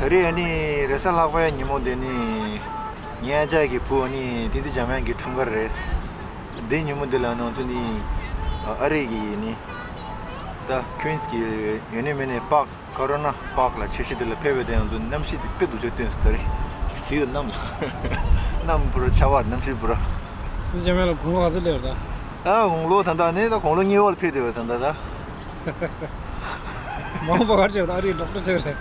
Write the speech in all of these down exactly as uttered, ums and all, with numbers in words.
རེད། ཨ་ནི་རེས་གཟའ་ལྷག་པའི་ཉིན་མོ་དེ་ནི་ངའི་ཨ་ཅག་གི་བུ་ཨ་ནི་དེ་འདི་འཇམ་དབྱངས་ཀྱི་འཁྲུངས་སྐར་རེད། དེ་ཉིན་མོ་དེ་ལ་ང་ཚོ་ནི་ཨ་རི་གི་ནི་ད་ཁུན་སི་གི་ཡོད་ནི་མེད་ནི་པཱག་ཀ་རོ་ན་པཱག་ལ་ཆུ་ཤུལ་དེ་ལ་ཕེབས་པའི་དེ་ང་ཚོ་གནམ་གཤིས་དེ་དཔེ་སྡུག་ཅག་སྟོན་སོང་། ད་རེས་ཅིག་གཟིགས་དང་། གནམ་གནམ་པུ་ར་ཆར་པ་གནམ་གཤིས་པུ་ར། སི་འཇམ་དབྱངས་ལ་དགུང་ལོ་ག་ཚོད་སླེབས་རེད་ད། ཨ་དགུང་ལོ་ད་ལྟ་ནི་ད་དགུང་ལོ་གཉིས་པ་ལ་ཕེབས་བསྡད་པ་ད་ལྟ་ད། མ་འོངས་པ་ག་རེ་བྱེད་པ། ད་ཨ་རིའི་ཌོག་ཊར་ཆགས་རེད།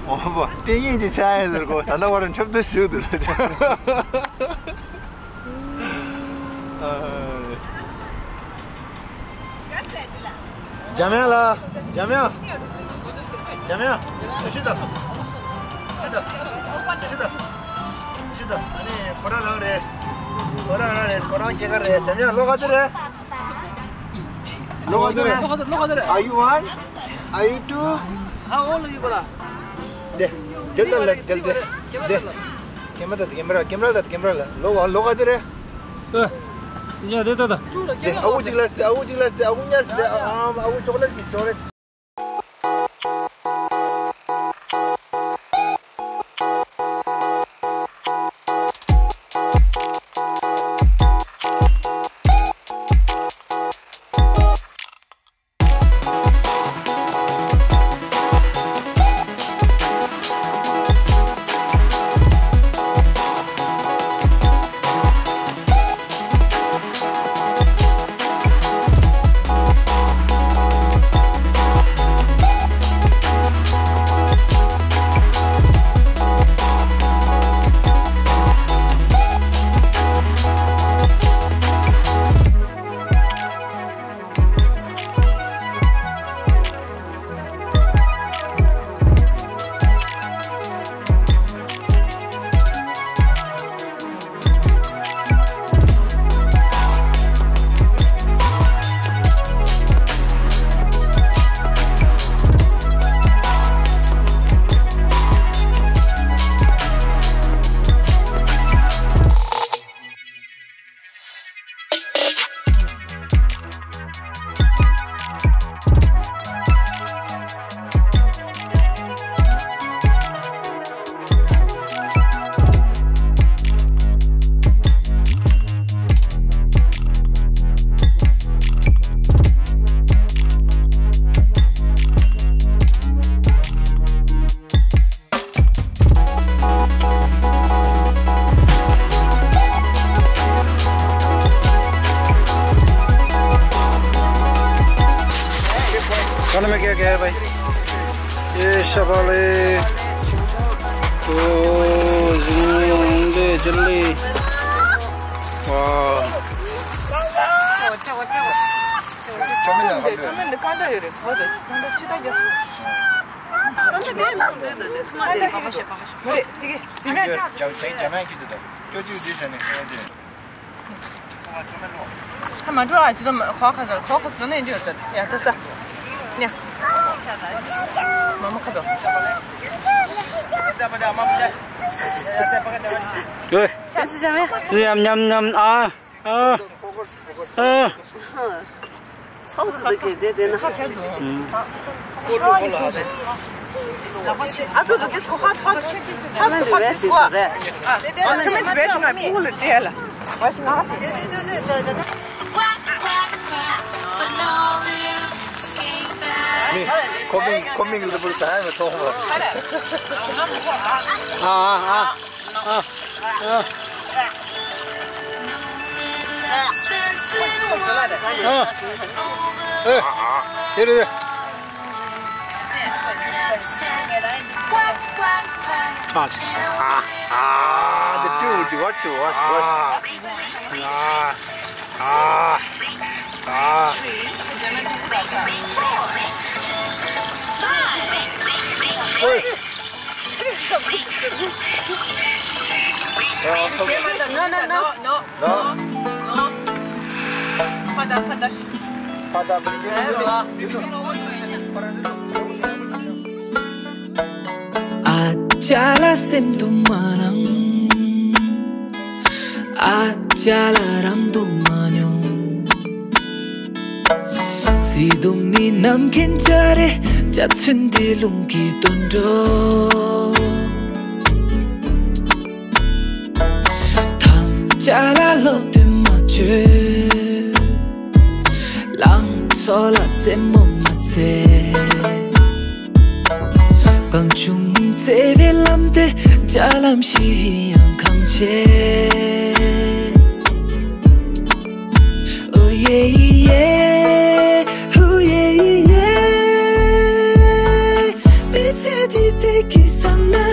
མ་འོངས་པ་ལྟས་ངན་ཅིག་ཆགས་ཡ་ཟེར་གོ། ད་ལྟ་བར་འཁྲབ་སྟོན་ཞུ་འདུག་ལ། འཇམ་དབྱངས་ལགས། འཇམ་དབྱངས། འཇམ་དབྱངས། ཤི་ད། ཤི་ད། ཤི་ད། ཤི་ད། ཨ་ནི་ཁོ་རང་རང་རེད། ཁོ་རང་རང་རེད། ཁོ་རང་སྐྱེས་སྐར་རེད། འཇམ་དབྱངས་ལོ་ག་ཚོད་རེད། ལོ་ག་ཚོད་རེད། ལོ་ག་ཚོད། ལོ་ག་ཚོད་རེད། Are you one? Are you two? How old are you, brother? དེ། དེ་ལྟར་ལ་དེ་དེ། དེ། ཀེམ་ར་ད་ཀེམ་ར་ཀེམ་ར་ལ་ཀེམ་ར་ལ་ལོ་ག་ལོ་ག་ཚོད་རེད། ཨ། ཡ་དེ་ད་ད། དེ་ཨ་ཁུ་གཅིག་ལ་སྟེ། ཨ་ཁུ་གཅིག་ལ་སྟེ། ཨ་ཁུ་ཉར་སྟེ། ཨ་ཨ་ཨ་ཁུ་ཅོག་ལེ་ཊི་གཅིག་ཅོག་ལེ་ཊི། खाने में क्या क्या है भाई? ये शफाले, तो जिंदे जल्दी। वाह। ཁ་མ་འགྲོ་ཨ། ཅི་ལ་ཁོ་ཁ་ཟ། ཁོ་ཁོ་ཚོ་ནས་འདྲི་ཡོད་ད། ཡ་ད་ས་ཉ། མ་མ་ཁ་དོ། ཨེ་ཙི་ཅང་ཡ། སི་ཡམ་ཉམ་ཉམ་ཨ། ཨ། ཨ། ཚོགས་ཚོད་དུ་གེ་དེ་དེ་ན་ཧ་ཆ་དུ། ཨ་ཚོ་དུ་དེ་སྐོ་ཧ་ཐ་ཐ་ཐ་དུ་ཧ་ཆ་དུ་ཧ། ཨ་དེ་ཆ་མེད་དུ་བེ་ཤ་ང་པུ་ལ་དེ་ལ། བ་ཤ་ང་ཧ་ཆ་དུ། མི་ཁོ་མིང་ཁོ་མིང་ལ་པུ་ས་ཡ་མི་ཐོང་བ། ཨ་ཨ་ཨ། ཨ། ཨ། ཨ། ཨ། དེ་རེད། ཨ། ཨ། ཨ། དེ་ཏུ་དེ་བ་ཤུ་བ་ཤུ་བ་ཤུ། ཨ། ཨ། ཨ། ཨ། ཨོའི། No, no, no, no. No. No. ཨ་ཅག་ལ་སེམས་དུ་མ་ནང་། ཨ་ཅག་ལ་རང་དུ་མ་མྱོང་། བརྩེ་དུང་ནི་ནམ་མཁའི་འཇའ་རིས། འཇའ་ཚོན་འདི་རླུང་གིས་བཏོན་འགྲོ། ཅ་ལག་ལོག་སྟོན་མ་བྱོས། ལང་ཚོ་ལ་རྩེད་མོ་མ་རྩེ། གང་བྱུང་བརྩེ་བའི་ལམ་དེ་འཇའ་ལམ་བཞིན་ཡང་གང་ཆེ། ཨོ་ཡེ་ཡེ། ཧུ་ཡེ་ཡེ། མི་ཚེ་འདི་བདེ་སྐྱིད་བསམ་ན།